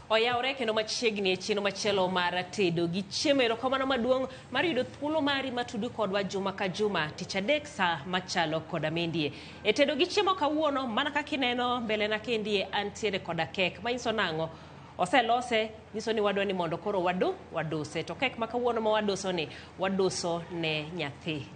Oyawre kendo machiegni e chenro machielo mar tedo gi chiemo. Erokamano maduong' mar yudo thuolo mari matudo kodwa juma ka juma tich adek sa machalo koda mendie. E tedo gi chiemo kawuono mana kaka ineno mbele na kendie antiere koda kek manyiso nang'o? Oselose nyiso ni wadwa ni mondo koro wadu waduse. To kek ma kawuono ma waduso ni waduso ne nyathi.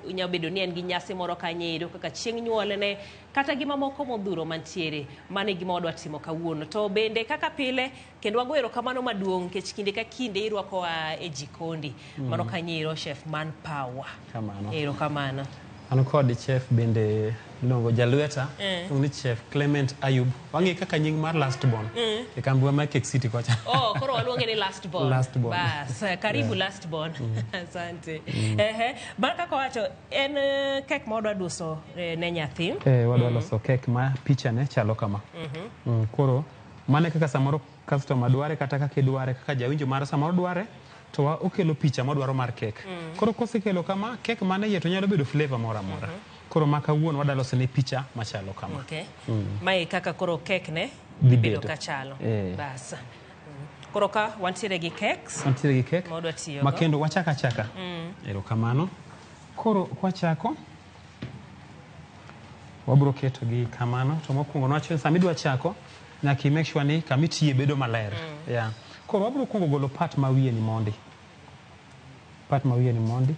Onyalo bedo ni en gi nyasi moro kanyo ero kaka chieng' nyuolne kata gi mamoko modhuro mantiere. Mano e gima wadwa timo kawuono. To bende kaka pile kendo wago erokamano maduong' nikech kinde ka kinde irwakowa e jikondi. Mano kanyo ero Chef Man Power. Kamano. Erokamano. An kod chef bende iluongo jalweta iluongo ni Chef Clement Ayub. Wang'e kaka nying mar last born. E kambiwa mar Cake City kocha. Oh, koro waluonge ni last born. Last born. Bas, karibu last born. Asante. Ehe, mana kaka wacho en kek ma wadwa duso ne nyathi. Wadwa loso kek ma picha ne chalo kama. Koro mano e kaka samoro customer dware kata kaka idware kaka jawinjo mar samoro dware to okelo picha modwaro mar kek. Koro kosekelo kama kek mane iye to nyalo bedo flavor moro amora. Koro ma kawuono wadwa loso ne picha machalo kama. Okay. Mae kaka koro kek ne Dhi bedo bedo. kachalo. Bas. Koro ka wantiere gi cakes. Wantiere gi cake. Ma wadwa tiyogo. Ma kendo wachako achaka. Erokamano. Koro kwachako wabro keto gi kamano to mokwongo nwacho ni sama idwa chako nyaka i make sure ni kama itiye bedo maler. Yeah. Koro wabro kuongo golo part ma wiye ni mondi. Part ma wiye ni mondi.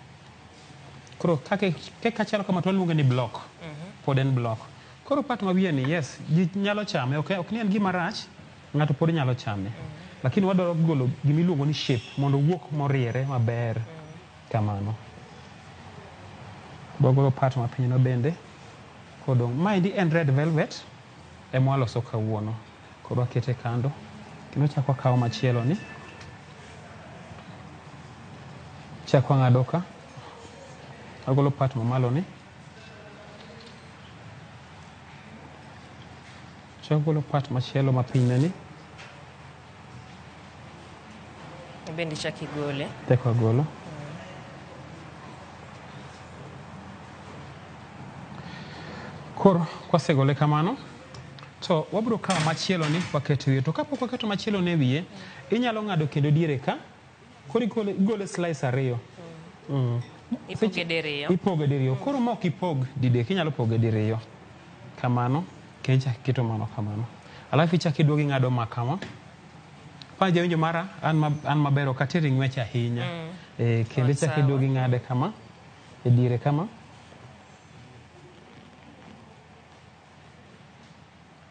Koro kaka kek kachalo kama to waluonge ni block. Pod en block. Koro part ma wiye ni yes, ji nyalo chame, ok ni en gima rach, ng'ato pod nyalo chame. Lakini wadwaro golo gima iluongo ni shape mondo owuok moriere maber. Kamano. Wagolo part ma piny no bende. Kodong' maendi en red velvet ema waloso kawuono. Koro wakete kando. Kendo chak wakawo machielo ni. Chak wang'ado ka. Agolo part mamalo ni. Chak wagolo part machielo mapiny ni. Bende chak igole. Chak wagolo. Koro kwasegole kamano to wabiro kawo machielo ni waketo e wiye. To kapok waketo machielo ni e wiye, inyalo ng'ado kendo diere ka. Koro igole slice ariyo. Ipoge diriyo. Ipoge diriyo. Koro ma ok ipog didek, inyalo poge diriyo. Kamano, kendo ichak iketo mano kamano. Alafu ichak iduogo ing'ado ma kama. Pa jawinjo mara, an maber ok ateri ng'wech ahinya. Kendo ichak iduogo ing'ade kama, e diere kama.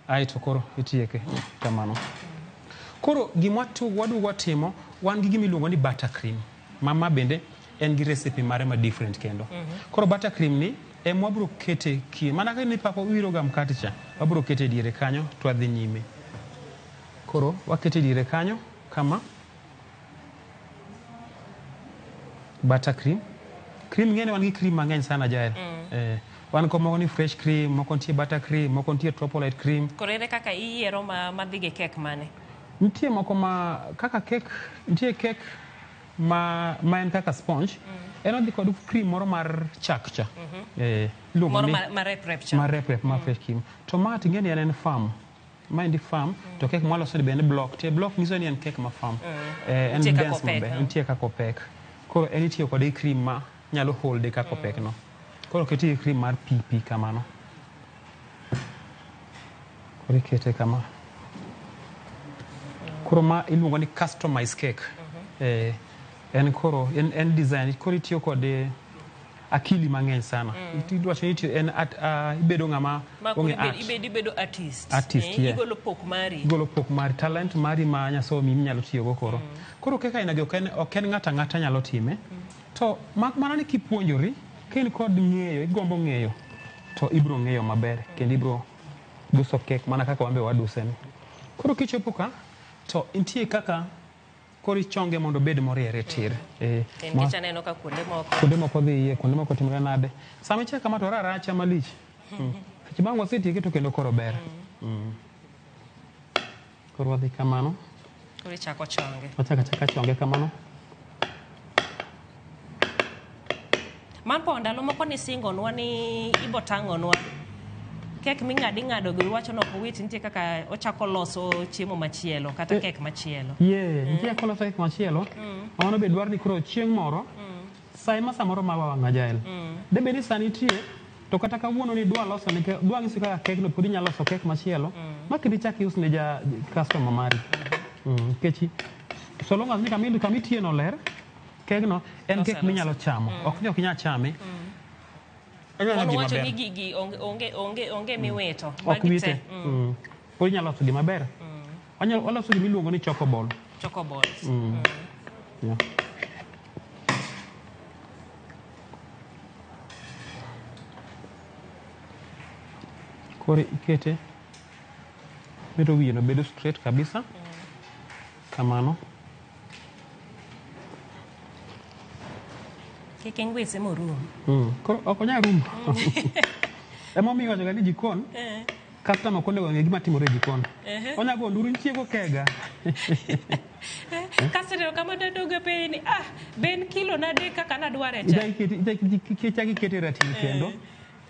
Aeto koro itieke kamano. Koro gima waduogo watimo, wan gi gima iluongo ni buttercream. Mama bende en gi recipe mare ma different kendo. Koro buttercream ni ema wabiro kete kien. Mana kaka nipako wiro ga mkate cha, wabiro kete diere kanyo to wadhi nyime. Koro wakete diere kanyo kama. Buttercream. Cream ng'eni wan gi cream mang'eny sana Jael. Wan ko moko ni fresh cream, moko nitie buttercream, moko nitie Tropolite cream. Koro ere kaka iyiero madhi gi kek mane? Nitie moko ma kaka kek, nitie kek ma en kaka sponge. En odhi kod cream moro mar chak cha. Iluongo Moro ni ma rep rep cha. Ma rep rep, ma fresh cream. To ma to ing'e ni en firm. Ma endi firm, to kek mwaloso ni be en block. Tie block nyiso ni en kek ma firm. En Nitie kaka dense opek, maber, nitie kaka opek. Koro en itiyo kode gi cream ma nyalo holde kaka opek no. Koro ok iti gi cream mar pi pi kamano. Koro ikete kama. Koro ma iluongo ni customized cake. En koro, en design. Koro itiyo kod akili mang'eny sana. Idwacho ni itiyo, en art, ibedo ng'ama Ma koro ong'e art. ibedo artist. Artist, yeah. Igolo pok mari. Igolo pok mari, talent mari ma Nyasaye omiyi minyalo tiyogo koro. Koro kaka aina gi ok en ng'ato ang'ata nyalo time. To mak mana ni kipuonjori, ka in kod ng'eyo, igombo ng'eyo, to ibiro ng'eyo maber kendo ibiro duso kek mana kaka wan be waduse ni. Koro kichopo ka, to nitie kaka koro ichonge mondo obed moriere tir. Nikech aneno ka kuonde moko. Kuonde moko dhi iye, kuonde moko timre nade. Sama ichako kama to raracha malich. Seche bang' wasetieke to kendo koro ber. Koro wadhi kamano. Koro ichako chonge. Wachako achaka chonge kamano. Mampo ndalo moko ni singonwa ni ibo tang'onwa Kek ming'ado ing'ado gi wacho ni ok owit nitie kaka ochako loso chiemo machielo kata kek machielo. Yeah, nitie kaka oloso kek machielo. Mano be dwaro ni koro chieng' moro sa ema samoro ma wang' jael. Debed ni sani nitie to kata kawuono ni dwa loso ni dwa ng'isi kaka kek no pod inyalo loso kek machielo ma kendo ichak ius ne ja customer mari. Nikech so long as ni kama kama itiye no ler, kegno en kek Oseloso. minyalo chamo. Ok ni ok inyal chame. Onyalo Kono gima wacho ber. ni gigi onge onge onge onge miwito. Ok Magi wite. te. Pod inyalo loso gima ber. Wanyalo waloso gima iluongo ni choco ball. Choco balls. Yeah. Koro ikete medo wiye no bedo straight kabisa. Kamano. Kik ingwise morum. Koro ok onyal rumo. Emomiyo iwacho ga ni jikon customer ok onego ng'e gima timore e jikon. Onya go nduru nitie kega. Kaseneno kama dadoga piny ni ah ben kilo nade kaka nadware cha. Ichak ikete e ratil kendo.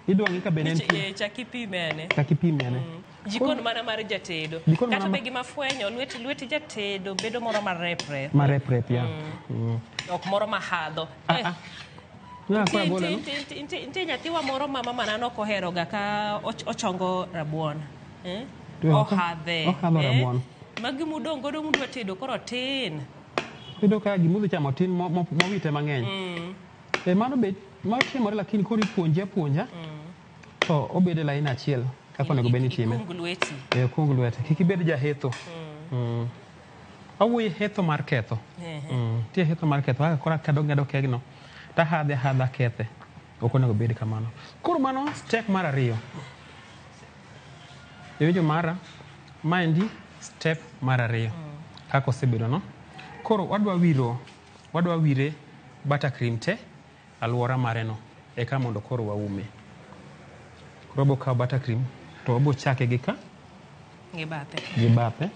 Idwa ng'i ka be ne nitie. Chak ipime ane. Chak ipime ane. Jikon mana mar jatedo. Jikon Kata mana be gima fwenyo lwet lwet jatedo bedo moro marep rep. Marep rep ya. Ok moro mahadho. Ah, ah. Nya koro Nitie- agole no? nitie nyathiwa moro ma mama na ok oheroga ka ochongo rabuon. Eh? To Ohadhe. ohadho eh? rabuon. Magi mudong' godo mudwa tedo koro tin. Iyudo ka gimudhi chamo tin mowite mang'eny. E mano be mano timore lakini koro ipuonje apuonja to obedo e lain achiel kaka onego bed ni itime. Ikung lweti. E okung lwete. Kik ibed jahetho. Awuoyo hetho mar ketho. Nitie hetho mar ketho kaka koro akado ng'ado kegno tahadhe ahadha kethe. Ok onego bed kamano. Koro mano step mar ariyo. Iwinjo mara? Maendi step mar ariyo. Kaka osebedo no. Koro wadwa wiro wadwa wire buttercream te alwora mare no eka mondo koro waume. Koro wabo kawo buttercream to wabo chake gi ka Gi bathe. gi bathe.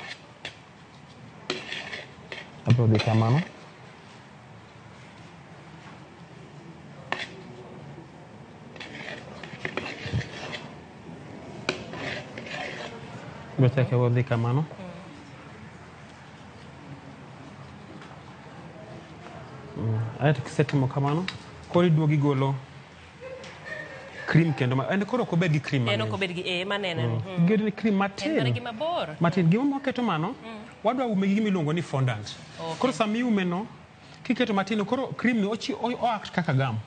Abro dhi kamano. Abro chake wadhi kamano. Aeto kisetimo kamano, koro iduogo igolo cream kendo ma, en koro ok obed gi cream En ok mang'eny. obed gi eh maneno ni. Ged gi cream En mana matin. gi mabor. Matin. Gima waketo mano, wadwa ume gi gima iluongo ni fondant. Okay. Koro sama iume no, kiketo matin, koro cream ni ochi, o act kaka gum.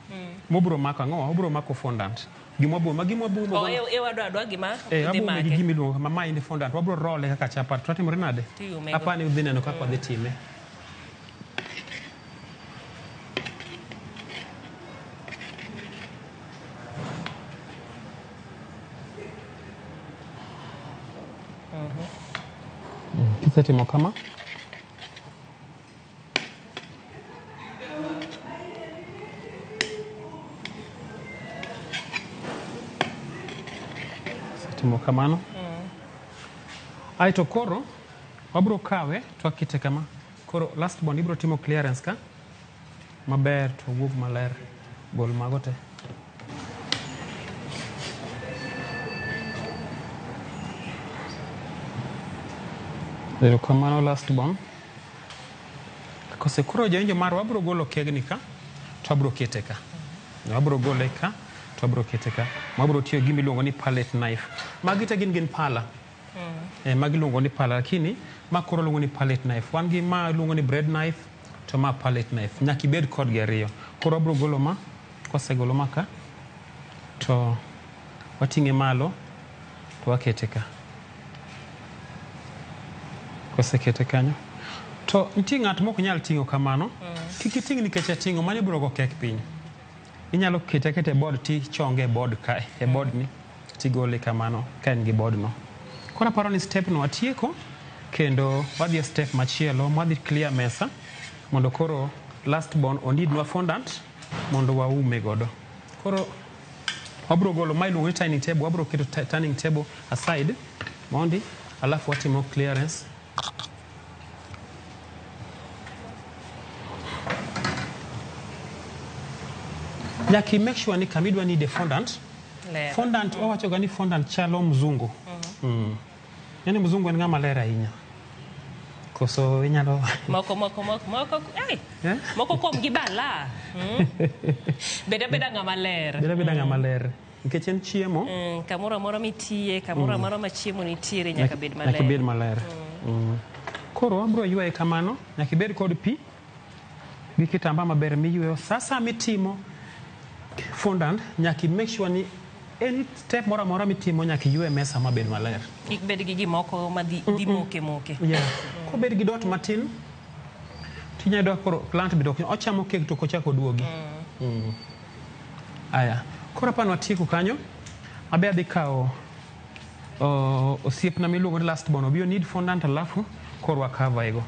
Mobro mako ang'o? Obro mako fondant. Gima wabo, ma gima wabo umo O go. e e wadwa adwa gima Eh, dhi wabo ume gi make. gima iluongo kama, ma endi fondant. Wabro role kaka chapat. To watimore nade? Tiume go. Apani udhi neno kaka wadhi time. Kisetimo kama, kisetimo kamano, aeto koro wabro kawe to wakete kama. Koro last bond ibro timo clearance ka maber to wuog maler. Gol mago te. Erokamano last born. Kose koro jawinjo marwa wabro golo kegni ka to wabro kete ka. Wabro gole ka to wabro kete ka. Wabro tiyo gi gima iluongo ni palette knife. Magi te gin pala. Magi iluongo ni pala lakini ma koro luongo ni palette knife. Wan gi ma iluongo ni bread knife to ma palette knife. Nyaka ibed kodgi ariyo. Koro wabro golo ma, kosegolo ma ka to wating'e malo to wakete ka. Kosekete kanyo to nitie ng'at mok nyal ting'o kamano. Kik iting' nikech ating'o mano ibiro go kek piny. Inyalo kete aketa e board tichonge e board ka e board ni tigole kamano ka en gi board no. Koro aparo ni step no watieko kendo wadhi e step machielo mwadhi clear mesa mondo koro last born onidnwa fondant mondo waume godo. Koro wabro golo ma iluongo ni turning table, wabro keto turning table aside mondi alafu watimo clearance. Nyaka i make sure ni kama idwa need fondant Ler. Fondant wawacho ga ni fondant chalo mzungu. Yaani mzungu en ng'ama ler ahinya. Koso inyalo Moko moko moko moko ai. Eh? Moko kuom gi bala. Bed abeda ng'ama ler. Bed abeda ng'ama ler. Nikech en chiemo. Kamoro amora mitiye, kamoro amora ma chiemo nitiere nyaka bed maler. Nyaka bed maler. Koro wabro ywaye kamano, nyaka ibed kod pi gi kitamba maber miyweyo. Sasa mitimo fondant, nyaka i make sure ni any step moro amora mitimo nyaka iywe mesa mabed maler. Kik bed gi gimoko ma dhi moke moke. Yeah. Kobed gi dot matin, tinyalo yudo koro plant be dok ochamo cake to ok ochak oduogi. Aya, koro apani watieko kanyo. Abe adhi kawo osiepna miluongo ni last born obi need fondant alafu koro wakava ego.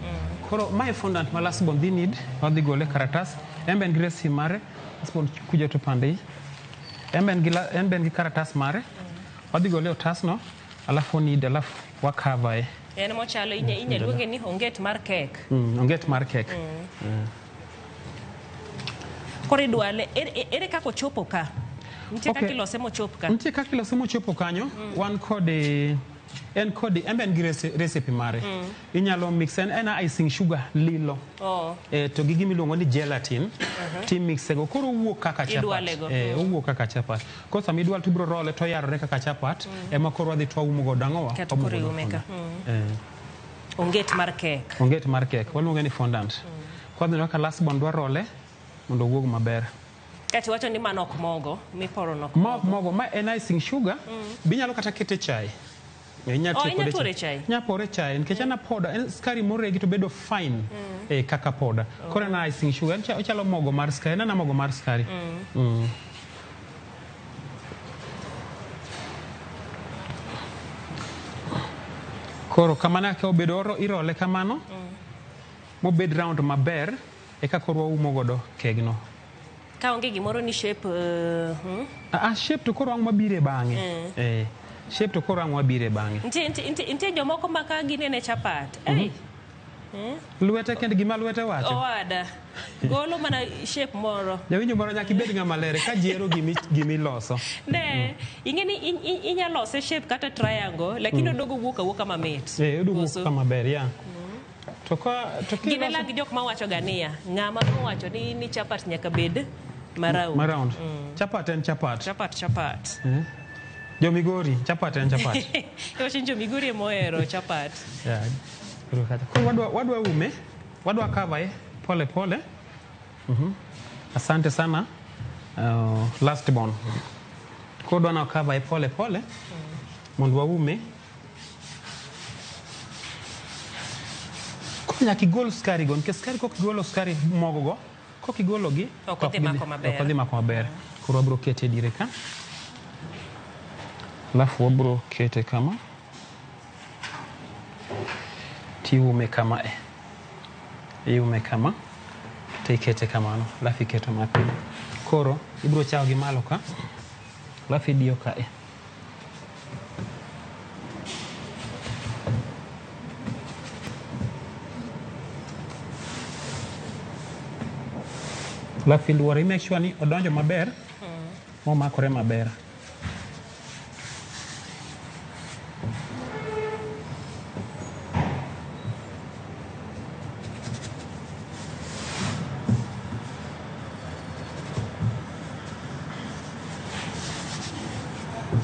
Koro mae fondant ma last born dhi need, wadhi gole e karatas. En be en gi recipe mare, last born kuja to pande. En be en gi karatas mare. Wadhi gole e otasno, alafu need, alafu wakava e. En mochalo inya luonge ni onget mar kek. Onget mar kek. Koro idwale, ere kaka ochopo ka? Nitie kaka ilose mochop ka? Nitie kaka ilose mochopo kanyo. Wan kode, en kode, en be en gi recipe mare. Inyalo mix, en icing sugar lilo. To gi gima iluongo ni gelatin, ti mixe go. Koro owuok kaka chapat. Idwale go. Owuok kaka chapat. Koro sama idwalo to ibiro role to oyarore kaka chapat. Ema koro wadhi to waumo godo ang'owa? Kato Waumo koro godo iume ka. fondant. Onget mar kek. Onget mar kek. Waluonge ni fondant. Kwa dhi kaka last born dwa role mondo owuog maber. Kati wacho ni mano ok mogo, miporo no ok Ma ok mogo, ma en icing sugar, be inyalo kata kete chai. Inyalo Oh, tiyo inyalo kode pore chai? Inyalo pore chai, nikech en poda, en sukari moregi to bedo fine, kaka poda. Koro en icing sugar, en ochalo mogo mar sukari, en ana mogo mar sukari. Koro kamano ka obedo oro, irole kamano, mobed round maber, eka koro waumo godo kegno. Ka onge gimoro ni shape, Shape to koro ang' mabiro e bang'e. Shape to koro ang' mabiro e bang'e. Nitie jomoko ma ka ginene chapat. Ei. Lwete kende gima lwete wacho. Owada. Golo mana shape moro. Jawinjo moro nyaka ibed ng'ama ler ka ji hero gimi loso. Ne, ing'e ni inyalo lose shape kata triangle, lakini odogo wuok awuoka mamit. Odogo wuok Koso? kama ber, yeah. To ka, to Gine kiloso lag jok mawacho ga niya, ng'ama owacho ni chapat nyaka bed maround. Maround. Chapat en chapat. Chapat, chapat. Jo Migori, chapat en chapat. Iwacho ni jo Migori ema ohero chapat. Yeah. Koro kacha. Koro wadwa ume, wadwa cover e pole pole. Asante sana. Last born. Koro dwa na cover e pole pole. Mondo waume. Koro nyaka igol sukari go, nikech sukari kok igolo sukari mogo go, kok igolo gi, Ok odhi mako maber. Ok odhi mako maber. Koro wabro kete e diere ka. Alafu wabro kete kama. Tiume kama e. Iume kama. To ikete kamano. Alafu iketo mapiny. Koro ibro chako gi malo ka. Alafu idiyo ka e. Alafu iluore, i make sure ni odonjo maber, momakore maber.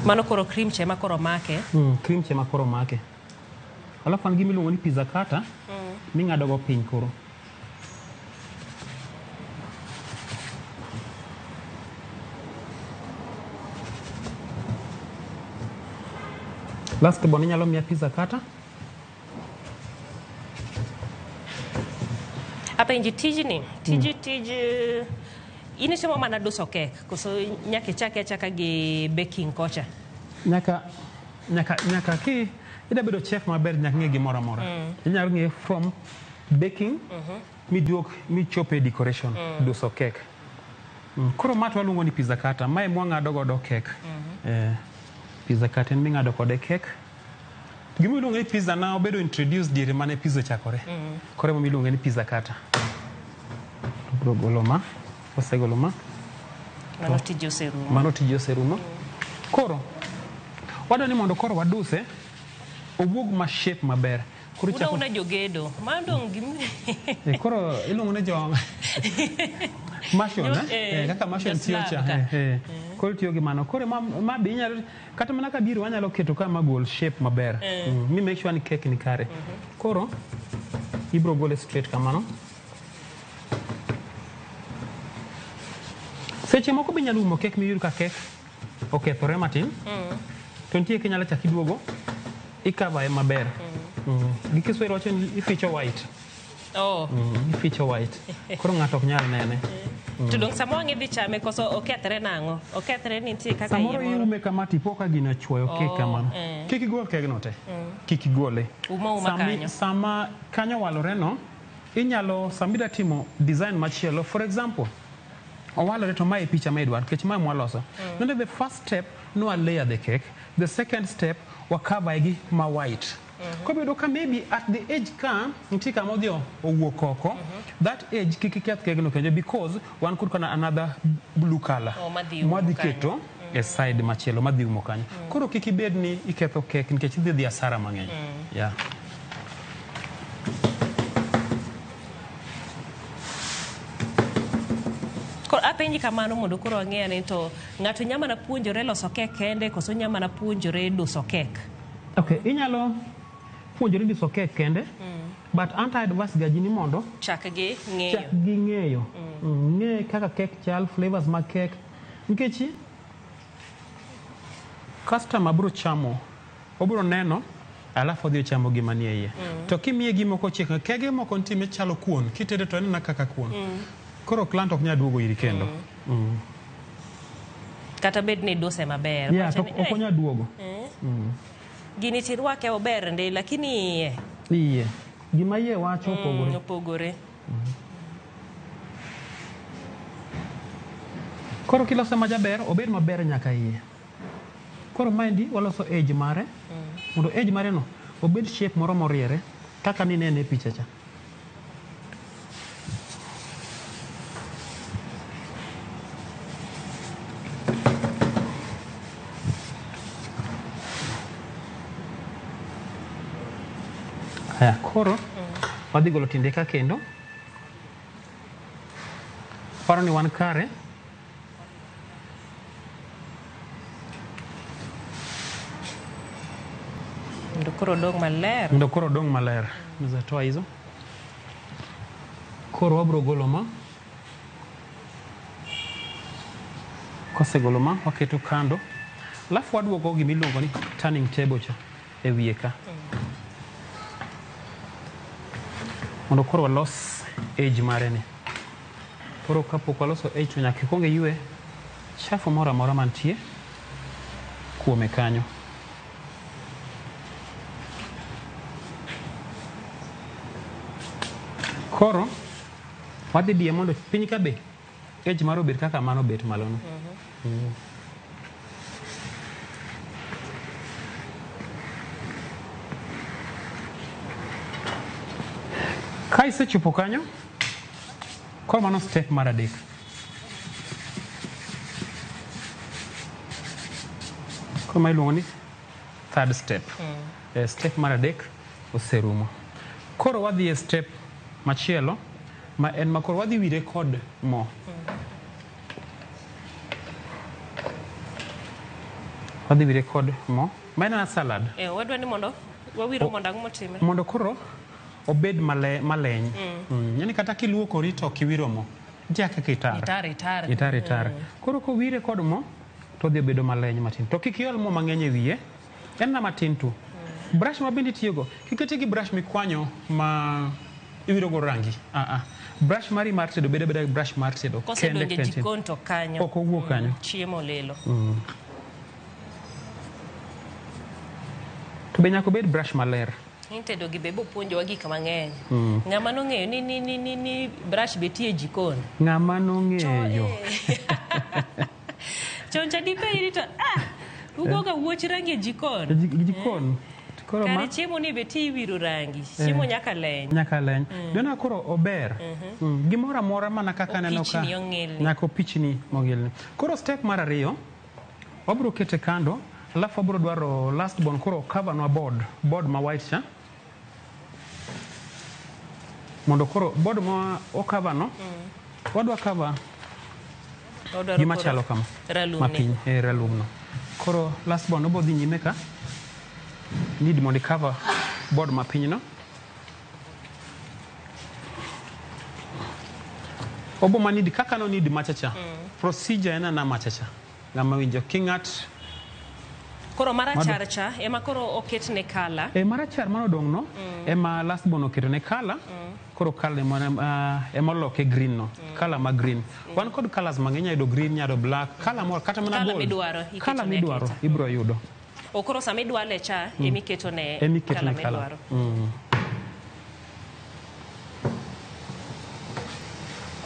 Mano koro cream cha ema koro make. Cream cha ema koro make. Alafu an gima iluongo ni pizza cutter, ming'ado go piny koro. Last born inyalo miya pizza cutter. Apenji tijni, tiji, tij, in itimo mana duso kek, koso nyaka ichake achaka gi baking kocha? Nyaka ki ida bedo chef maber nyaka ng'e gimoro amora. Inyalo ng'e from baking, miduok, michop e decoration, duso kek. Koro ma to waluongo ni pizza cutter, mae mwang'ado godo kek. Pizza cutter en ming'ado kode kek. Gima iluongo ni pizza na obedo introduced diere mane pizza ochakore. Koro ema iluonge ni pizza cutter. Obro golo ma, osegolo ma. Mano tije oserumo. Mano tije oserumo. Koro wadwa ni mondo koro waduse owuog ma shape maber. Koro Una ichako una jogedo. Mano dong' gim koro iluongo ni jo mason, Jo, eh? Kaka mason jo tiyo slab cha. ka. Koro tiyo gi mano. Koro ma be inyalo kata mana ka biro wanyalo keto ka magol shape maber. Mi make sure ni cake ni kare. Koro ibro gole straight kamano. Seche moko be inyalo umo cake miyud ka cake okethore matin. To nitie kinyalo chak iduogo ikavae maber. Gi Kiswahili wacho ni ificho white. Oh. Ificho white. Koro ng'ato ok nyal nene. To dong' sama wang' idhi chame koso okethre nang'o? Okethre ni nitie kaka Samoro iye moro. iume kama tipo ka gino ochwoyo kek kamano. Kik igol kegno te. Kik igole. Uma uma kanyo. Sama kanyo owalore no, inyalo sama idwa timo design machielo, for example, owalore to mae e picha ma idwaro nikech mae mwaloso. Nende the first step no layer the cake. The second step wa cover gi ma white. Koro iyudo ka maybe at the edge ka nitie kama odhi owuok oko, that edge kik iketh kegno kendo because wan kod kana another blue color Oh, madhi umo mwadhi kanyo. keto e side machielo madhi umo kanyo. Koro kik ibed ni iketho kek nikech idhi dhi hasara mang'eny. Yeah. Koro apenji kamano mondo koro ang'e ane to ng'ato nya mana puonjore loso kek kende koso nya mana puonjore duso kek? Okay, inyalo puonjori duso kek kende, but anti advice ga ji ni mondo Chak gi ng'eyo. chak gi ng'eyo. Ng'e kaka kek chal, flavors mag kek. Nikech customer biro chamo, obiro neno, alafu odhi ochamo gima nie iye. To kimiye gima ok ochiek, kege moko nitie machalo kuon, kitedo to en kaka kuon. Koro client ok nyal duogo iri kendo. Kata bed ni iduse maber. Yeah, Wacho to ni, ok "Eh, onyal duogo. Gini tirwake ober ndi lakini iye Iye. Gima iye wacho opogore. opogore. Koro kilose majaber, obed maber nyaka iye. Koro maendi waloso edge mare. Mondo edge mare no obed shape moro moriere kaka ninene e picha cha. Haya, koro wadhi golo tiende ka kendo. Paro ni wan kare. Mondo koro odong' maler. Mondo koro odong' maler. Unaweza toa hizo. Koro wabro golo ma. Kosegolo ma, waketo kando. Alafu waduogo gima iluongo ni turning table cha e wiye ka. Mondo koro walos edge mare ni. Koro kapok waloso edge to nyaka ikwong iywe chafu moro amora mantie kuome kanyo. Koro wadhi diye mondo piny ka be edge mare obed kaka mano obet malo no. Ka isechopo kanyo, koro mano step mar adek. Koro ma iluongo ni third step. Step mar adek oserumo. Koro wadhi e step machielo ma en ma koro wadhi wire kod mo. Wadhi wire kod mo. Ma en mana salad. Wadwa ni mondo wawiro mondo ang'o motimre? Mondo koro obed maleny. Yani kata kiluokori to ok iwiro mo. Nitie kaka itar. Itar, itar. Itar, itar. Koro kowire kod mo to odhi bedo maleny matin. To kik iol mo mang'eny e wiye. En na matin tu. Brush ma bende itiyogo, kik iti gi brush mikwanyo ma iwiro go rangi. Brush mari mar tedo bedo abeda brush mar tedo. Kosedonjo e Kende. jikon to kanyo. Ok owuok kanyo. Chiemo lilo. To be nyaka obed brush maler. Itedo gi be bopuonjowa gik mang'eny. Ng'ama nong'eyo ni brush be tiyo e jikon. Ng'ama nong'eyo. Chon cha dipenjri to ugoga wuoch rangi e jikon. Jikon. Koro ma Kare chiemo ni be ti iwiro rangi. Chiemo nyaka leny. Nyaka leny. Neno koro ober. Gimoro amora mana kaka aneno ka. Opichni ong'ilni. Nyaka opichni mong'ilni. Koro step mar ariyo, Wabiro kete kando, alafu wabiro dwaro last born koro cover nwa board, board ma white cha. Mondo koro board ma o cover no, wadwa cover Odwaro gima koro chalo kama. Ralum ni. Mapiny, eh, ralum no. Koro last born obo dhi nyime ka. Need mondo i cover board mapiny no. Obo ma need kaka no need machacha. Procedure en ana machacha. Ng'ama winjo king'at Koro marachar cha ema koro oketne kala. E marachar manodong' no ema last born oketo ne kala. Koro kala ema ema oloke green no. Kala ma green. Wan kod colors mang'eny, inya yudo green, inya yudo black, kala moro kata mana Kala gold. midwaro, iketo Kala ne midwaro aketa. ibiro yudo. O koro sama idwale cha ema iketo ne Ema iketo kala ne kala. midwaro.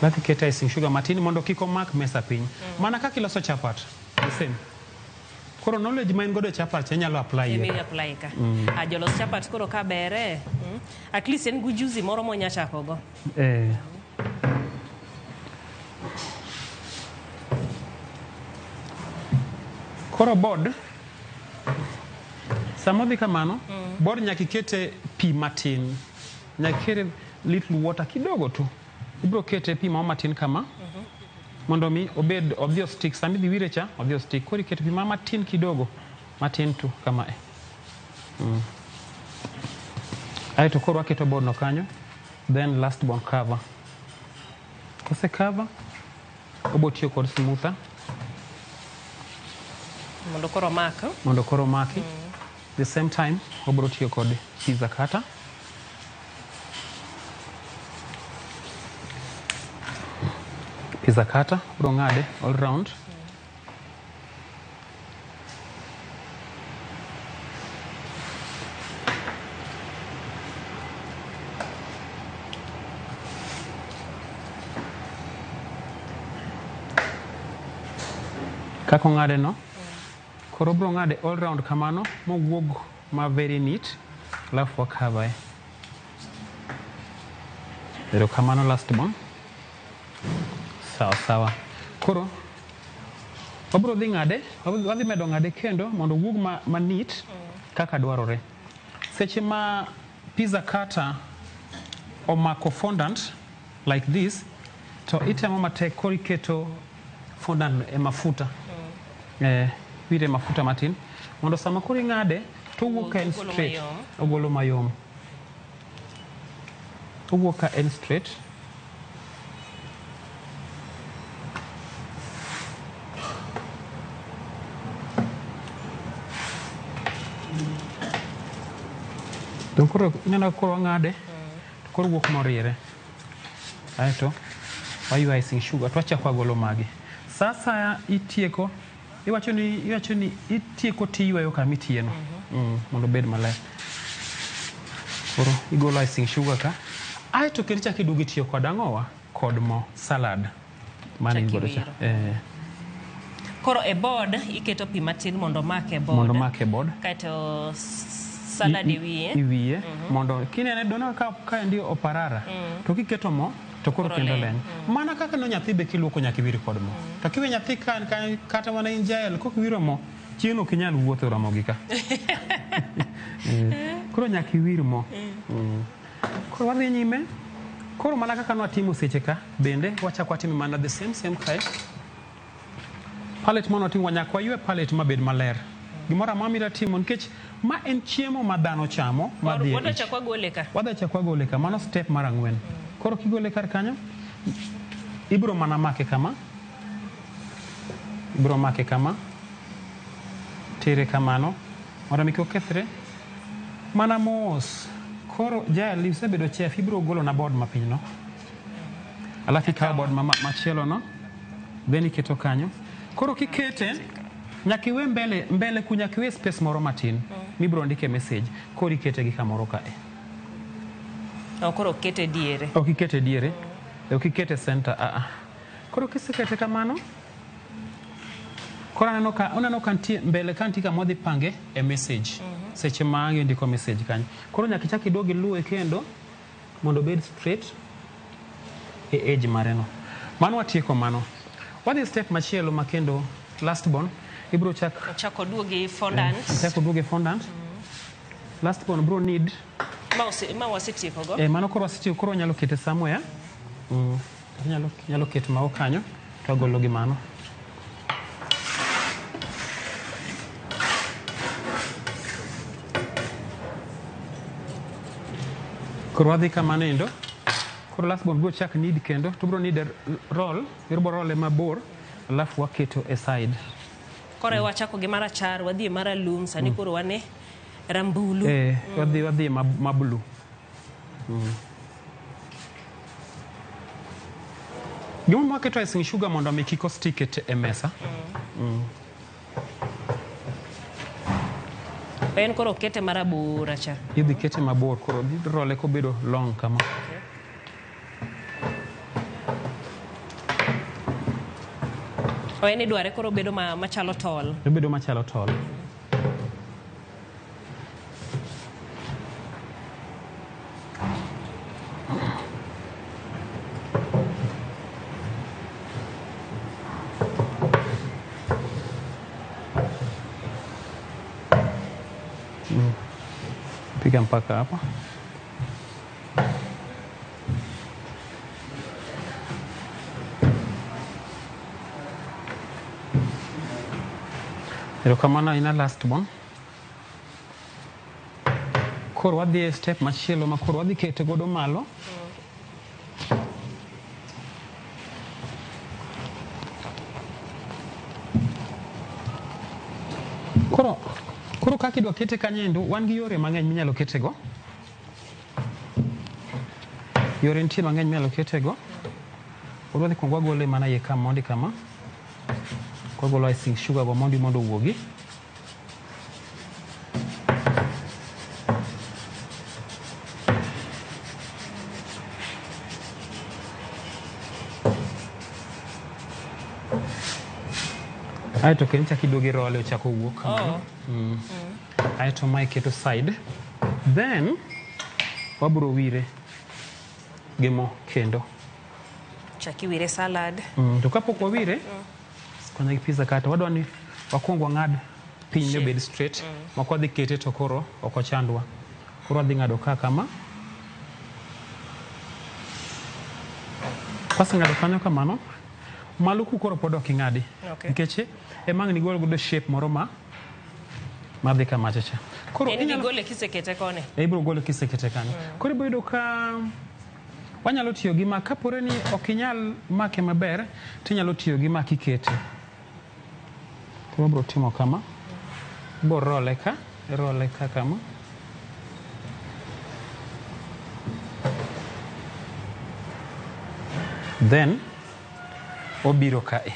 Alafu ikete icing sugar matin mondo kik omak mesa piny. Mana kaka iloso chapat, the same. Koro knowledge ma in godo e chapat cha inyalo apply Ema e ka. apply ka. A jolos chapat koro ka bere. At least en gi ujuzi moro monya chako go. Eh. Koro board sama odhi kamano, board nyaka ikete pi matin. Nyaka ikete little water kidogo tu. Ibiro kete pi moro matin kama. Mondo mi obed odhi o stick. Sama idhi wire cha, odhi o stick. Koro iketo pi moro matin kidogo. Matin tu kama e. Aeto koro waketo board no kanyo. Then last born cover. Kose cover, obo tiyo kod smoother Mondo koro omak. Mondo koro omaki. The same time, obro tiyo kod pizza cutter. Pizza cutter, obro ng'ade all round. Kaka ong'ade no, koro obro ng'ade all round kamano, mowuog ma very neat, alafu wacover e. Erokamano last born. Sawa sawa. Koro wabro dhi ng'ade, wadhi medo ng'ade kendo mondo owuog ma neat kaka dwarore. Seche ma pizza cutter omako fondant like this, to itemo matek koro iketo fondant e mafuta. Eh, wire mafuta matin mondo sama koro ing'ade to owuok ka en Ogolo straight. mayom. Ogolo mayom. Owuok ka en straight. Dong koro ineno koro wang'ade to koro wuok moriere. Aeto waywa icing sugar to wachako wagolo magi. Sa asaya itieko, iwacho ni itieko tiywayo kama itiyeno mondo obed maler. Koro igolo icing sugar ka. Aeto kendo ichako iduogo itiyo kod ang'owa? Kod mo salad. Mane in godo cha. Chak iwiro. Eh, Koro e board iketo pi matin mondo omak e board. Mondo omak e board. Kaeto salad e wiye. I wiye mondo kinene dono ka endi oparara to kiketo mo to koro Koro kendo leny. leny. Mana kaka no nyathi be kiluoko nyaka iwir kod mo. To kiwe nyathi ka kata mana in jael kok iwiro mo chieng' ok inyal wuotho Ramogi ka. Koro nyaka iwir mo. Koro wadhi nyime. Koro mana kaka nwatimo seche ka bende wachako watimo mana the same same kae. Palate mane watimo nyaka waywe palate mabed maler. Gimoro amora midwa timo nikech ma en chiemo ma dhano chamo madhi e Wadwa ich. chak wagole ka. Wadhi chak wagole ka, mano step mar ang'wen. Koro kigole kar kanyo, ibiro mana make kama. Ibiro make kama. Tere kamano. Mondo mi kik okethre. Mana mos. Koro Jael, isebedo chef, ibiro golo na board mapiny no. Alafu ikawo board machielo no. Then iketo kanyo. Koro kikete, nyaka iwe mbele, mbele ku nyaka iwe space moro matin. Mibiro ndike message. Koro ikete gi kamoro kae. O koro okete diere. Ok ikete diere. Ok ikete center. Koro kisekete kamano, koro aneno ka oneno ka nitie mbele ka nitie kama odhi pange e message. Seche ma ang' indiko message kanyo. Koro nyaka ichak iduog iluwe kendo mondo obed straight e age mare no. Mano watieko mano. Wadhi step machielo ma kendo last born. Ibro chak Ochako duogi fondant. Ochako duogi fondant. Last one bro need Ma wasetieko go. Mano koro wasetieko, koro wanyalo kete somewhere. Nyalo keto mago kanyo to wagolo gi mano. Koro wadhi kamano endo. Koro last one bro chak need kendo to bro need roll, ibro roll mabor alafu waketo e side. Koro wachako gi marachar, wadhi e maralum, sani koro wane rambulu. Wadhi ma blue. Gimomiyo waketo icing sugar mondo mi kik ostick e mesa. En koro kete marabora cha. Idhi kete mabor, koro idhi role kobedo long kama. En idware koro bedo machalo tol. Obedo machalo tol. Piga mpaka hapa. Erokamano ahinya last one. Koro wadhi e step machielo ma koro wadhi kete godo malo. Koro kaka idwa kete kanyo endo, wan gi yore mang'eny minyalo ketego. Yore nitie mang'eny minyalo ketego. Koro wadhi kuongo wagole mana iye ka mondi kama. Wagolo icing sugar go mondi mondo owuogi. Aeto kendo ichako iduogo irole ochako owuok kamano. Aeto mae iketo side. Then wabro wire gi mo kendo. Chak iwire salad. To kapok wawire, konya gi pizza kata wadwa ni wakuong wang'ad piny ni obed straight. Ma kwadhi kete to koro ok ochandwa. Koro wadhi ng'ado ka kama. Kwaseng'ado kanyo kamano, malo ku koro pod ok ing'adi. Nikech ema ang' nigol godo shape moro ma madhi kamacha cha. Koro En idhi gole kisekete koni. Ibiro gole kisekete kanyo. Koro ibiro yudo ka wanyalo tiyo gi ma kapore ni ok inyal make maber, tinyalo tiyo gi ma kikete. Koro wabiro timo kama. Ibiro role ka, role ka kama. Then obiro kae.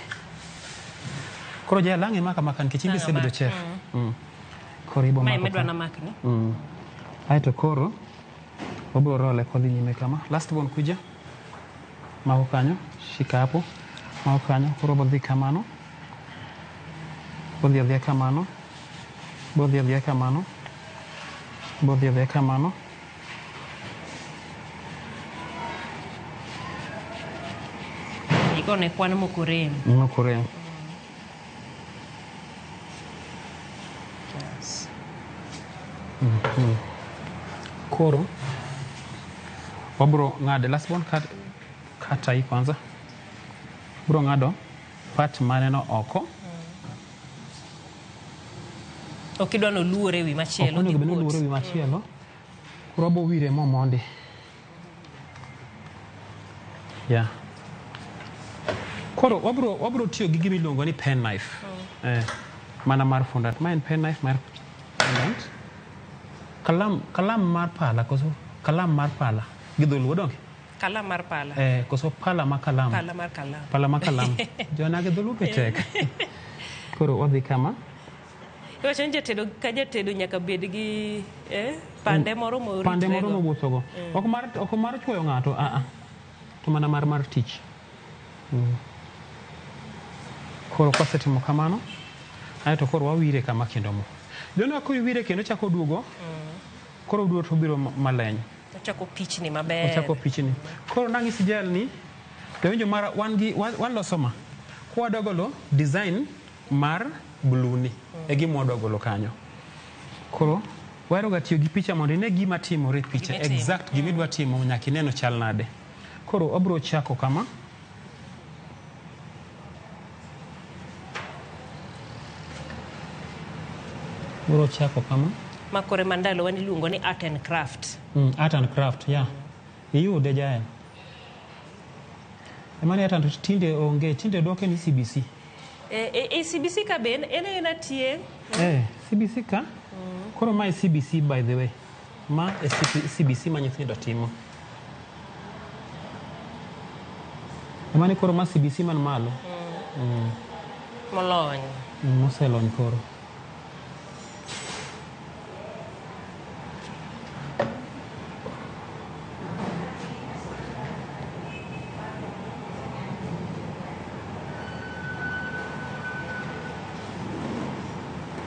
Koro jal ang' imaka maka nikech in be isebedo chef. Koro ibo Mae mako medwa ka. na makni. Aeto koro wabiro role kodhi nyime kama. Last one kuja. Mako kanyo, shika hapo. Mako kanyo, koro bodhi kamano. Bodhi adhiya kamano. Bodhi adhiya kamano. Bodhi adhiya kamano. Igone kwan mokorem. Mokorem. Yes. Koro wabro ng'ade last one cut, kata hii kwanza. Bro ng'ado part maneno oko. Ok idwa noluore ewi machielo. Ok onego bed ni odhi oluore ewi machielo. Koro wabo wire mo mondi. Yeah. Koro wabro tiyo gi gima iluongo ni pen knife. Mana mar fondant. Ma en pen knife mar fondant. Kalam mar pala koso kalam mar pala gi dholuo donge? Kalam mar pala. Koso pala ma kalam. Pala mar kalam. Pala ma kalam. Jona gi dholuo be tek. Koro wadhi kama. Iwacho ni jatedo ka jatedo nyaka bed gi pande moro moritrego. Pande moro mowuothogo. Ok mar chwoyo ng'ato, a a. To mana mar tich. Koro kwasetimo kamano, aeto koro wawire kama kendo mo. Jono ka iwire kendo chako duogo, koro oduogo to obiro maleny. Ochako pichni maber. Ochako pichni. Koro nang'isi jal ni, jawinjo mara wan gi waloso ma. Kwadogolo design mar blue ni. E gima wadwa golo kanyo. Koro wahero ga tiyo gi picha mondo ine gima timore e picha. Gima itimo. Exact gima idwa timo nyaka ineno chal nade. Koro wabiro chako kama. Biro chako kama. Ma kore ma ndalowa niluongo ni art and craft. Art and craft, yeah. Iyude jael. Emani art and tinde onge, tinde duoke ni CBC. E CBC ka be en aena tie. CBC ka? Koro mae CBC by the way. Ma e CBC ma nyithindo timo. Emani koro ma CBC man malo. Molony. Moselony koro.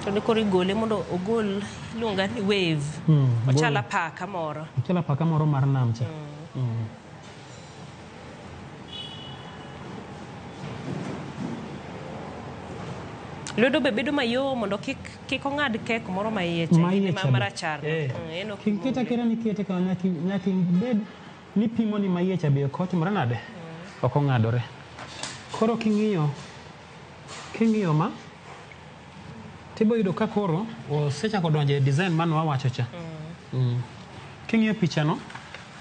To ni koro igole mondo ogol iluonga ni wave. Ochal apaka moro. Ochal apaka moro mar nam cha. Lwedo be bedo mayom mondo kik ong'ad kek moro ma iye cha, Ma iye cha be. marachar. En ok Kik keta keta ni kete ka nyaka ibed ni pimo ni ma iye cha be ok otimore nade? Ok ong'adore. Koro king'iyo ma tibo yudo ka koro osechako donjo e design mane wawacho cha. King'iyo picha no,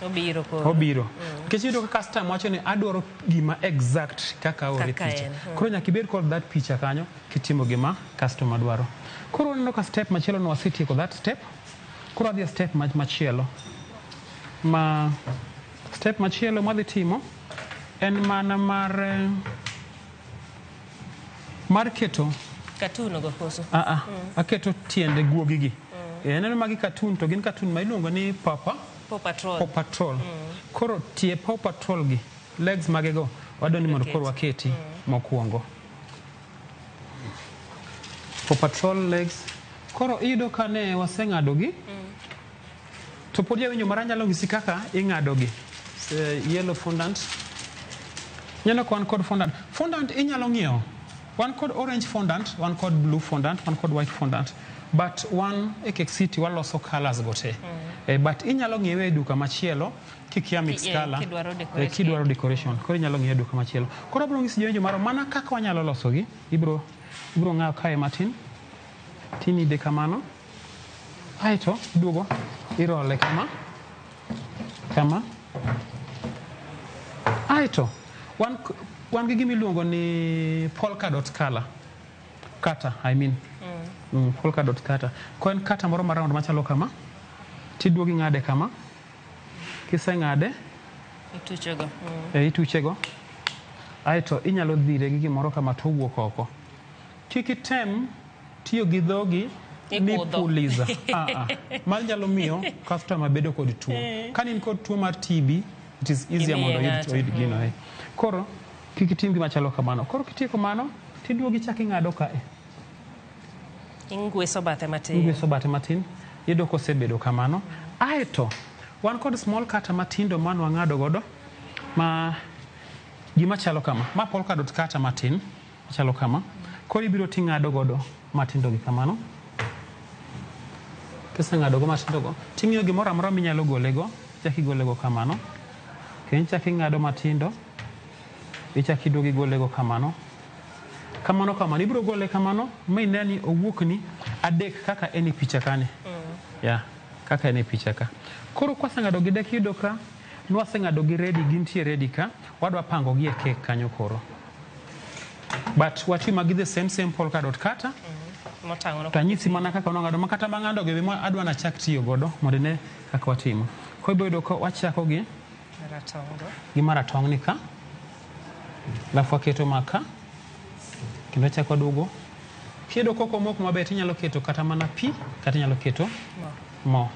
obiro koro. Obiro. Nikech iyudo ka customer wacho ni adwaro gima exact kaka aore Kaka picha. en, Koro nyaka ibed kod that picha kanyo kitimo gima customer dwaro. Koro waneno ka step machielo no wasetieko that step. Koro wadhi e step machielo. Ma step machielo mwadhi timo en mana mar keto Cartoon go koso. Aketo tiende guogi gi. Aneno magi cartoon to gin cartoon ma iluongo ni Papa Paw Patrol. Paw Patrol. Koro tie Paw Patrol gi, legs mage go, wadwa ni mondo koro waketi mokwongo. Paw Patrol legs. Koro iyudo ka ne waseng'ado gi, to pod jawinjo mara nyalo nyisi kaka ing'ado gi. Yellow fondant. Neno ka wan kod fondant. Fondant inyalo ng'iewo. Wan kod orange fondant, wan kod blue fondant, wan kod white fondant. But wan e Cake City waloso colors go te. But inyalo ng'iewe e duka machielo kikia mix color. Kidwaro decoration. Kidwaro decoration. Koro inyalo ng'iewe e duka machielo. Koro abiro nyisi jowinjo mara mana kaka wanyalo loso gi. Ibiro ng'awo kae matin. Tinide kamano. Aeto iduogo irole kama. Kama. Aeto wan gi gima iluongo ni polka dot color. Cutter, I mean. Polka dot cutter. Ko en cutter moro ma round machalo kama, tiduogo ing'ade kama. Kiseng'ade, Ituchego. Ituchego. Aeto inyalo dhire gi gimoro kama to owuok oko. Kik item tiyo gi dhogi ni Ikudho. puliza. Mar nyalo miyo customer bedo kod tuo. Ka in kod tuo mar TB, it is easier Imiye mondo ng'ato. oyud gino. Koro kik itim gima chalo kamano. Koro kitieko mano, tiduogo ichako ing'ado kae. Ingweso bathe matin. Ingweso bathe matin. Iyudo kosebedo kamano. Aeto, wan kod small cutter matindo mane wang'ado godo, ma gima chalo kama. Ma polka dot cutter matin, machalo kama. Koro ibiro ting'ado godo matindo gi kamano. Kiseng'ado go matindo go, ting'iyo gimoro amora minyalo gole go, ichako igole go kamano. Kendo ichako ing'ado matindo, ichako iduogo igole go kamano. Kamano kamano, ibiro gole kamano, ma ine ni owuokni adek kaka en e picha kani. Yeah, kaka en e picha ka. Koro kwaseng'ado gi dek, iyudo ka nwaseng'ado gi ready, gintie ready ka, wadwa pango gi e cake kanyo koro. But wati magi the same polka dot cutter. Motang'o no. To anyisi mana kaka nwang'ado, ma kata mang'ado gi be adwa nachak tiyo godo mondo ine kaka watimo. Koro ibiro yudo ka wachako gi Maratong' go. Gi maratong' ni ka. Alafu waketo ma ka. Kendo wachako waduogo. Kiyudo kok omoko maber tinyalo keto kata mana pi, kata inyalo keto mo.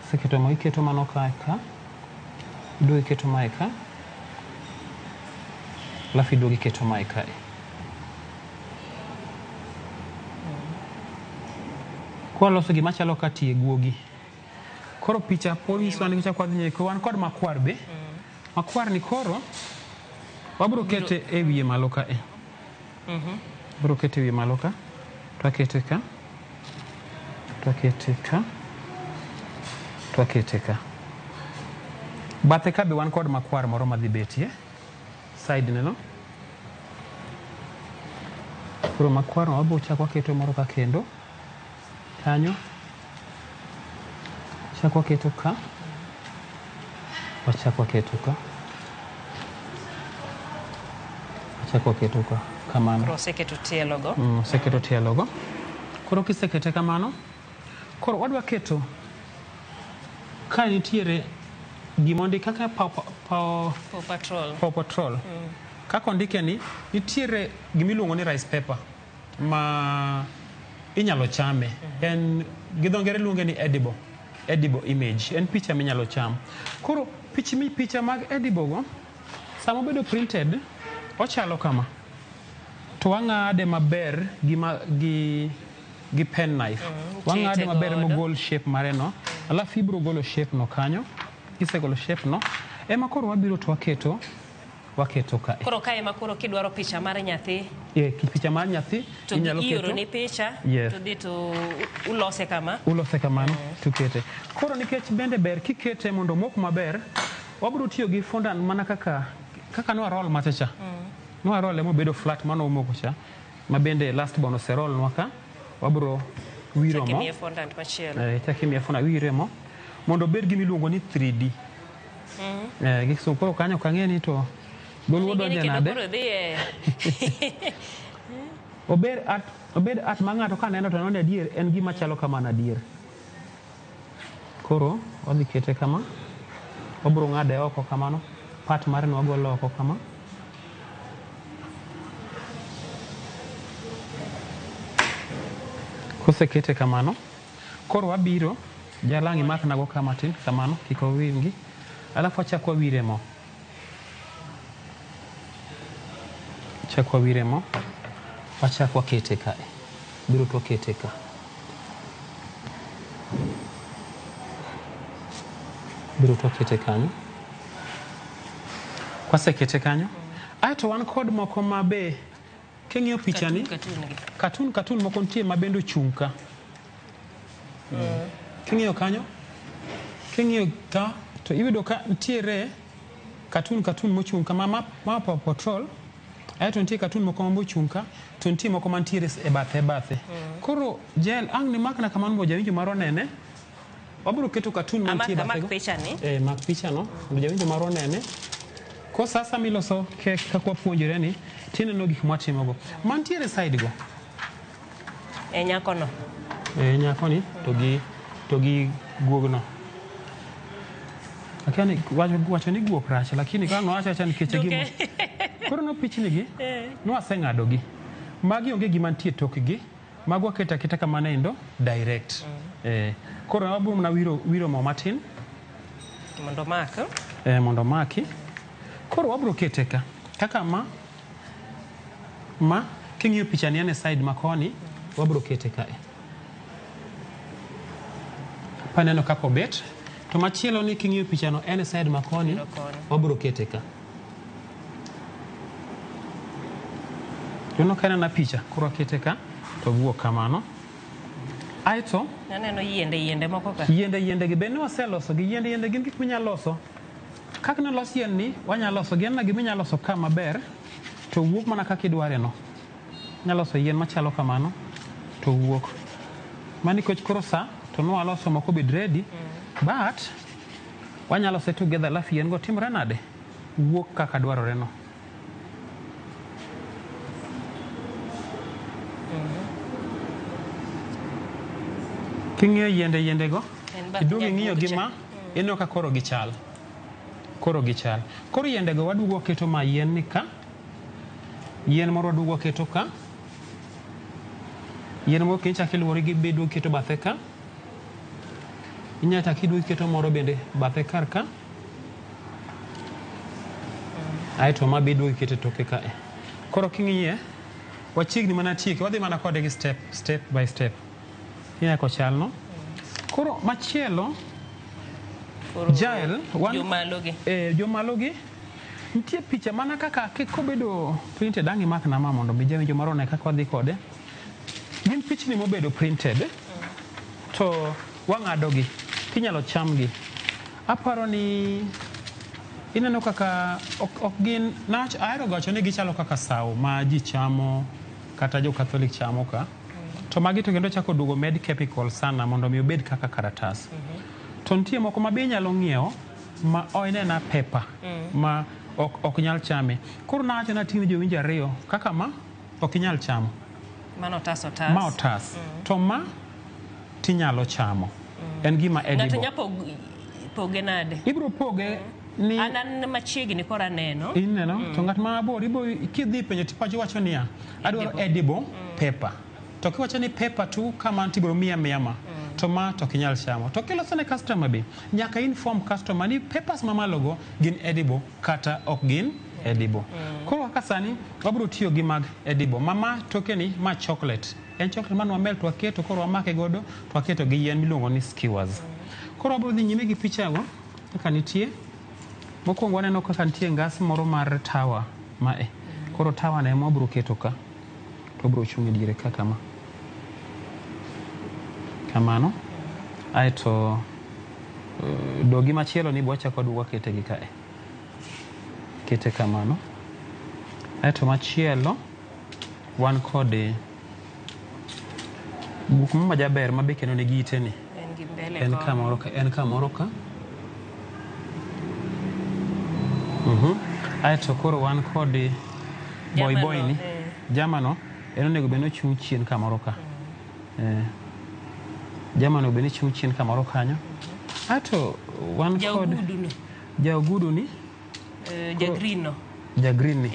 Kiseketo mo, iketo mano kae ka. Iduogo iketo mae ka. Alafu iduogo iketo mae kae. Kwaloso gima chalo ka tie guogi. Koro picha pod nyiso ni chak wadhi nyime, wan kod makwar be. Makwar ni koro wabiro kete e wiye malo kae. Abiro keto e wiye malo ka, to akete ka, to akete ka, to akete ka. Bathe ka be wan kod makwar moro madhi betie, side ne no. Koro makwar no wabiro chako waketo moro ka kendo, kanyo. Chako waketo ka, wachako waketo ka, wachako waketo ka, kamano. Koro oseketo tielo go. Oseketo tielo go. Koro kisekete kamano, koro wadwa keto ka nitiere gima ondik kaka Paw Paw Patrol. Paw Patrol. Kaka ondike ni, nitiere gima iluongo ni rice paper ma inyalo chame. En gi dho ngere luonge ni edible, edible image. En picha minyalo cham. Koro pichni picha mag edible go, sama obedo printed, ochalo kama. To wang'ade maber gi, ma, gi, gi pen knife. Wang'ade Itete maber godo. mogol shape mare no. Alafu ibiro golo shape no kanyo. Kisegolo shape no, ema koro wabiro to waketo waketo kae. Koro kae ma koro kidwaro picha mar nyathi Picha mar nyathi to inyalo ioro keto ni picha Yes. to dhi to ulose kama. Ulose kamano tukete. Koro nikech bende ber kikete mondo omok maber, wabiro tiyo gi fondant mana kaka kaka nwa roll macha cha. Nwa roll mobedo flat mano omoko cha, ma bende last born oseroll nwa ka, wabiro wiro Chak mo. imiye fondant machielo. Chak imiye fondant wire mo mondo obed gima iluongo ni 3D. Gi kisungu koro kanyo ok ang'e ni to dholuo Ing'e ni donje kendo nade. koro dhi e Obed art, obed art ma ng'ato kaneno to neno ni adier en gima chalo kamano adier. Koro wadhi kete kama, wabiro ng'ade oko kamano, part mare no wagolo oko kama. Kosekete kamano, koro wabiro, jalang' imaknago ka matin kamano, kik owingi. Alafu wachako wawire mo. Chak wawire mo, wachak wakete kae. Biro to wakete ka. Biro to wakete kanyo. Kwasekete kanyo, aeto wan kod moko ma be king'iyo picha ni, Cartoon gi. cartoon cartoon moko nitie ma bende ochung' ka. King'iyo kanyo, king'iyo ka to iyudo ka nitiere cartoon cartoon mochung' ka ma ma Paw Patrol, aeto nitie cartoon moko ma ochung' ka, to nitie moko mantiere e bathe bathe. Koro Jael, ang' ni makna kamano mondo jawinjo marwa onene. Wabiro keto cartoon mantie e Amak bathe go. picha ni. Mak picha no mondo jawinjo marwa onene. Ko sasa miloso kek kaka wapuonjore ni, tineno gik mwatimogo. Mantiere side go. E nyako no. Nyako ni to gi guogno. Akia ni wacho, wacho ni guok rach, lakini ka ng'awacho acha nikech e gima. Koro no pichni gi, nwaseng'ado gi. Magi onge gima nitie tokgi. Mago waketo aketa kamano endo direct. Koro wabiro mana wiro, wiro mo matin Mondo mak. Mondo omaki. Koro wabiro kete ka. Kaka ma, ma king'iyo picha ni en e side ma koni, wabiro kete kae. Paneno kaka obet. To machielo ni king'iyo picha no en e side ma koni, Koni. wabiro kete ka. Ineno ka en picha, koro wakete ka, to wuok kamano. Aeto, Aneno yiende yiende moko ka. yiende yiende gi be ne waseloso gi yiende yiende gin gik minyalo loso. Kaka ne los yien ni, wanyalo loso gi en na gima inyalo loso ka maber, to wuok mana kaka idware no. Inyalo loso yien machalo kamano, to wuok. Mani nikech koro sa, to nwaloso moko obed ready, but wanyalo lose together alafu yien go timore nade? Wuok kaka dwarore no. King'iyo yiende yiende go, En bath iduogo ing'iyo gi nyaguok cha. ma, ineno ka koro gichal. Koro gichal. Koro yiende go waduogo waketo ma yien ni ka. Yien moro waduogo waketo ka. Yien moro kendo ichako iluori gi be iduogo iketo bathe ka. Inyalo chako iduogo iketo moro bende bathe kar ka. Aeto ma be iduogo iketo e toke kae. Koro king'iye, wachiegni mana tieke, wadhi mana kode gi step, step by step. Ineno kaka ochal no. Koro machielo, Koro Jael, wan jomalo gi. Jomalo gi. Nitie picha mana kaka kobedo printed, ang' imak na ma mondo mi jawinjo moro one kaka wadhi kode. Gin pichni mobedo printed to wang'adogi tinyalo chamgi. Aparo ni ineno kaka ok gin ahero ga wacho ni gichalo kaka sawo ma ji chamo kata jo Catholic chamo ka. To magi to kendo chako duogo med chemical sana mondo mi obed kaka karatas. To nitie moko ma be inyalo ng'iewo ma oinena paper ma ok nyal chame. Koro nawacho nating'o jowinjo ariyo kaka ma ok inyal chamo. Mano otas otas. Ma otas. To ma tinyalo chamo. En gima edible. Ng'ato nyalo poge nade? Ibiro poge ni an machiegni koro aneno. Ineno? To ng'at ma mabor ibiro kidhi penjo tipacho wacho niya, adwaro edible paper. To kiwacho ni paper tu kama tibiro miya miya ma. To ma to ok inyal chamo. To kiloso ne customer be, nyaka inform customer ni papers mamalo go gin edible kata ok gin edible. Koro kaka sani wabiro tiyo gi mag edible. Mama toke ni ma chocolate. En chocolate mane wamel to waketo koro wamake godo to waketo gi yien miluongo ni skewers. Koro wabiro dhi nyime gi picha go kaka nitie. Mokwongo waneno kaka nitie ngas moro mar tower mae. Koro tower no ema wabiro keto ka. To wabiro chung' e diere ka kama. Kamano. Aeto dogi machielo ni be wachako waduogo wakete gi kae. Kete kamano. Aeto machielo wan kod buk mo majaber ma be kendo nigi ite ni. En gi mbele En kamoro ka, en kamoro ka. Aeto koro wan kod boy boy ni. Jamano en onego bed ni ochung' chien kamoro ka. Jamano bed ni chung' chien kamoro kanyo. Aeto wan kod Jaogudu ni. Jaogudu ni. Ja green no. Ja green ni.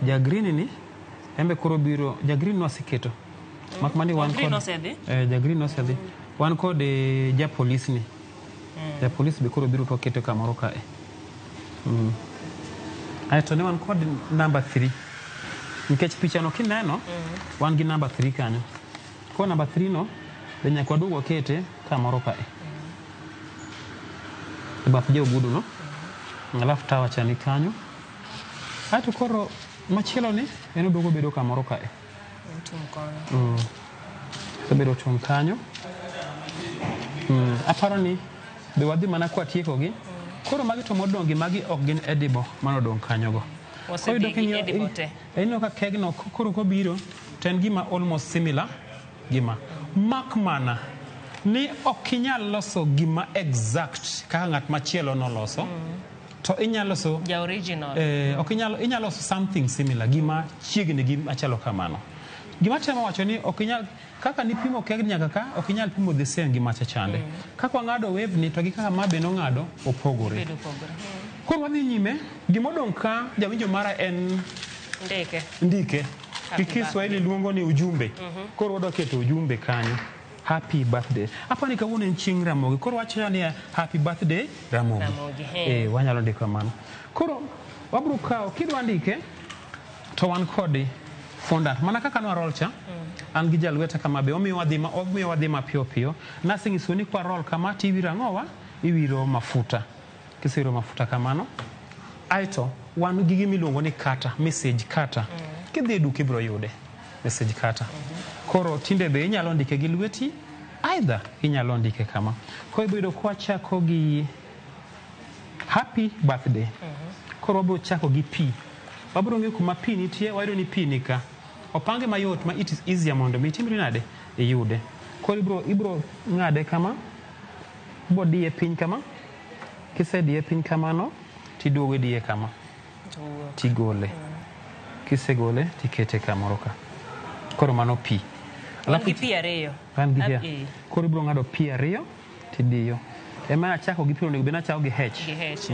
Ja green ni embe koro biro ja green no aseketo. Mak mani wan kod ja green osedhi. Wan kod ja police ni. Ja police be koro biro to waketo kamoro kae. Aeto ne wan kod number 3. Nikech picha no kineno, wan gi number 3 kanyo. Koro number 3 no be nyaka waduog wakete kamoro kae. E bath jaogudu no. Alafu tower cha ni kanyo. Aeto koro machielo ni en oduogo bedo kamoro kae. Obedo tung' kanyo. Aparo ni be wadhi mana kwatieko gi. Koro magi to modong' gi magi ok gin edible manodong' kanyo go. Wasedhi gi edible te. Ineno ka kegno koro kobiro to en gima almost similar gima. Mak mana ni ok inyal loso gima exact kaka ng'at machielo noloso. To inyalo loso ja original. Ok inyalo, inyalo loso something similar gima chiegni gi machalo kamano. Gima temo wacho ni ok inyal kaka nipimo kegni nyaka ka ok inyal pimo the same gi macha chande. Kaka wang'ado wave ni to gi kaka ma be nong'ado opogore. Koro wadhi nyime, gimodong' ka jawinjo mara en ndike. Ndike. Gi Kiswahili luongo ni ujumbe. Koro wadwa keto ujumbe kanyo. Happy birthday. Apani kawuono en chieng' Ramogi. Koro wacho ni happy birthday Ramogi. Ramogi. Wanyalo ndiko mano. Koro wabiro kawo kidwa ndike to wan kod fondant. Mana kaka nwa roll cha. An gi jalweta kama be omiyo wadhi mapiyo piyo. Naseng'iso ni kwa roll kama tiwiro ang'owa? Iwiro mafuta. Kisewiro mafuta kamano. Aeto wan gi gima iluongo ni cutter, message cutter. Kidhi e duka ibiro yude. Message cutter. Koro tinde be inyalo ndike gi lweti, either inyalo ndike kama. Koro ibiro yudo kwachako gi happy birthday. Koro wabiro chako gi P. Wabiro ng'iyo kuma P nitie, wayudo ni P ni ka. Opange mayot ma it is easier mondo mi itimri nade iyude. Koro ibiro ng'ade kama, ibiro diye piny kama. Kisediye piny kamano, tiduogo idiye kama. Tigole. Kisegole, tikete kamoro ka. Koro mano P. Wan gi P ariyo. Wan gi P. Koro ibiro ng'ado P ariyo, tidiyo. Ema achako gi P onego bed ni achako gi H. Gi H.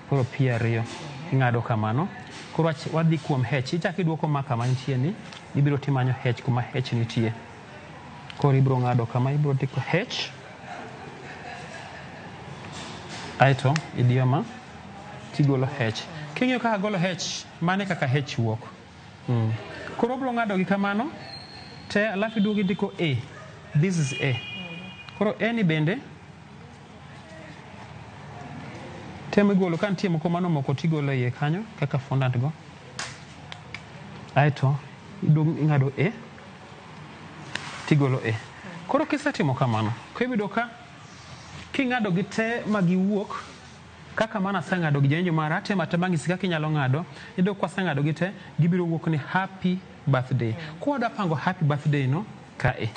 Koro P ariyo. Ing'ado kamano. Koro wadhi kuom H. Ichako iduoko ma kama nitie ni, ibiro timanyo H kuma H nitie. Koro ibiro ng'ado kama, ibiro ndiko H. Aeto idiyo ma, tigolo H. King'iyo kaka golo H, mane kaka H wuok. Koro obiro ng'ado gi kamano, te alafu iduogo indiko A. This is A. Koro A ni bende Temo igolo ka nitie moko manomoko tigolo e iye kanyo kaka fondant go. Aeto idong' ing'ado e tigolo e. Koro kisetimo kamano, koro iyudo ka king'ado gi te ma giwuok kaka mana aseng'ado gi jawinjo mara, atemo atema ng'isi kaka inyalo ng'ado. Iyudo ka waseng'ado gi te, gibiro wuok ni happy birthday. Koro wadwa pango happy birthday no kae.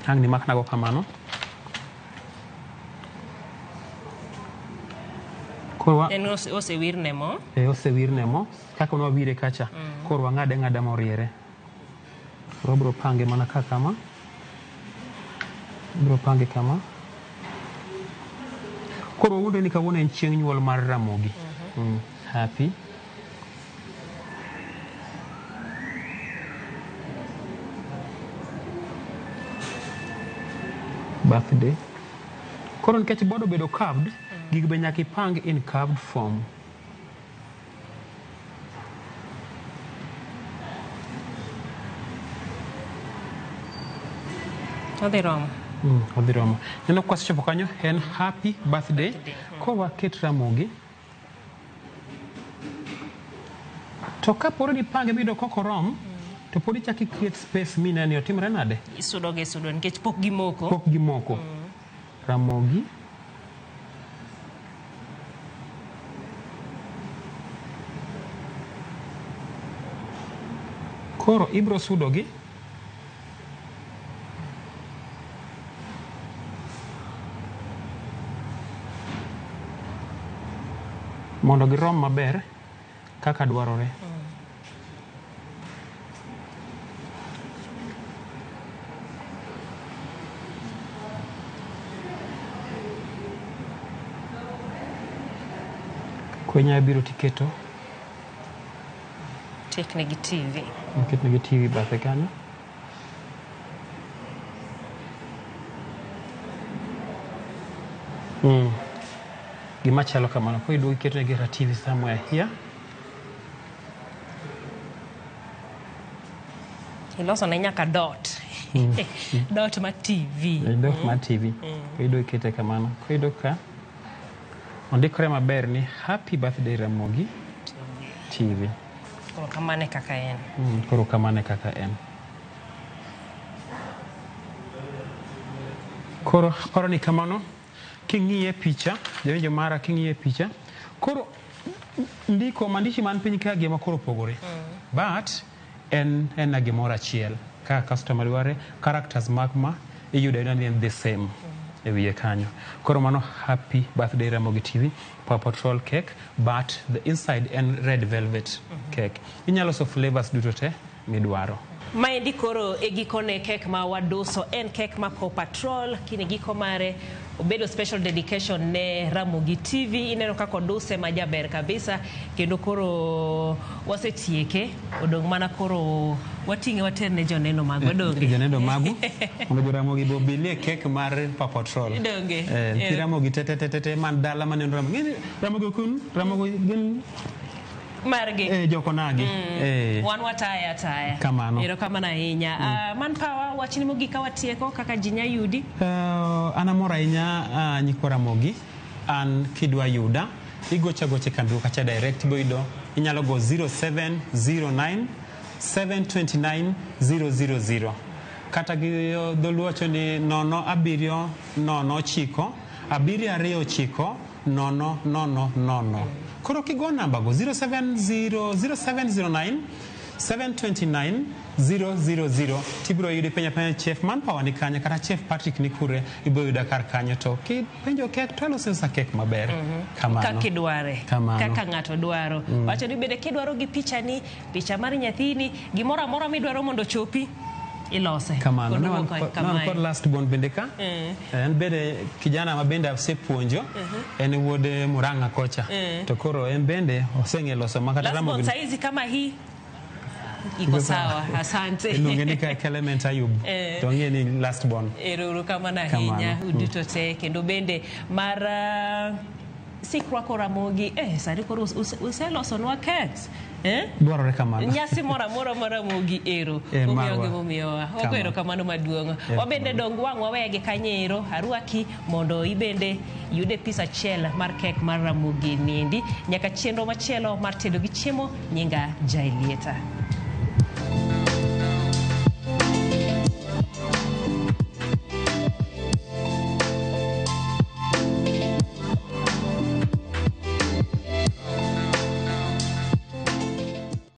Ang' ni maknago kamano. Koro wa, En osewirne mo. E, osewirne mo kaka nwawire kacha. Koro wang'ade ng'ada moriere. Koro wabiro pange mana ka kama. Wabiro pange kama. Koro wawuondre ni kawuono en chieng' nyuol mar Ramogi. Happy birthday. Koro nikech board obedo curved, gigi be nyaka ipang in curved form. Odhi romo. Odhi romo. Neno kwasechopo kanyo en happy birthday. Koro waket Ramogi. To kaporo ni pange miyudo kok orom, to pod ichako i create space mineno ni otimre nade? Isudo gi isudo nikech pok gimoko. Pok gimoko. Ramogi. Koro ibro sudo gi mondo girom maber kaka dwarore. Koro inyalo biro tiketo Teknegi TV. Iketnegi TV bathe kanyo. Gima chalo kamano. Koro iduogo iketonegi kata TV somewhere here. Iloso ne nyaka dot. Dot mar TV. Dot mar TV. Koro iduogo ikete kamano. Koro iyudo ka ondikore maber ni happy birthday Ramogi TV. Koro kamano e kaka en. Koro kamano e kaka en. Koro aparo ni kamano king'iye picha, jawinjo mara king'iye picha, koro ndiko maandishi man piny ka gi ema koro opogore. But en en gimoro achiel. Ka customer dware, characters mag ma iyudo ayuda ni en the same e wiye kanyo. Koro mano happy birthday Ramogi TV, Paw Patrol cake, but the inside en red velvet cake. Inyalo loso flavors duto te midwaro. Maendi koro e gikone kek ma waduso en kek ma Paw Patrol kini giko mare obedo special dedication ne Ramogi TV. Ineno kaka oduse ma jaber kabisa kendo koro wasetieke odong' mana koro wating'e waterne joneno magwa donge. Joneno magu mondo jo Ramogi be obilie kek mar Paw Patrol. Donge. Nyithi Ramogi te te te te te man dala maneno Ramogi. Ng'eni Ramogi ok un Ramogi gin Margi. Jokonagi. Wan wataya ataya. Kamano. Erokamano ahinya. Manpower, wachni mogik ka watieko kaka ji nya yudi. An amor ahinya nyikwa Ramogi. An kidwa yuda igocho agocha e kambi kacha direct ibo yudo inyalo go 0709 729 000 kata gi dholuo wacho ni 0 7 0 9 7 2 9 0 0 0. Koro kigo namba go 070 0709 729 000 tibiro yudo penjo apenja Chef Manpower ni kanye kata Chef Patrick ni kure ibiro yuda kar kanyo to kipenjo kek to aloso sa kek maber kamano. Kaka idware. Kamano. Kaka ng'ato dwaro. Wacho ni bende kidwaro gi pichani, picha mar nyathini, gimoro amora midwaro mondo ochopi, ilose. Kamano. Kod Ne wan wuok ne wan kamae. kod last born bende ka. En bende kijana ma bende asepuonjo. En wuod Murang'a kocha. To koro en bende oseng'e loso makata Last born Ramogi. saizi kama hii iko sawa. Asante. Iluonge ni Clement Ayub. To ong'e ni last born. Ero uru kamano ahinya Kamano. uduto te kendo bende mar Sik rwako Ramogi. Sani koro uselosonwa cakes. Dwarore kamano. Nyasi moro amora mar Ramogi ero. Eh, Ung'eyo marwa. gimomiyowa. Wago Kamano. erokamano maduong'. Wabende dong wang' wawegi kanyo ero. Arwaki mondo ibende yude pis achiel mar kek mar Ramogi niendi. Nyaka chenro machielo mar tedo gi chiemo, nyinga Jaelieta.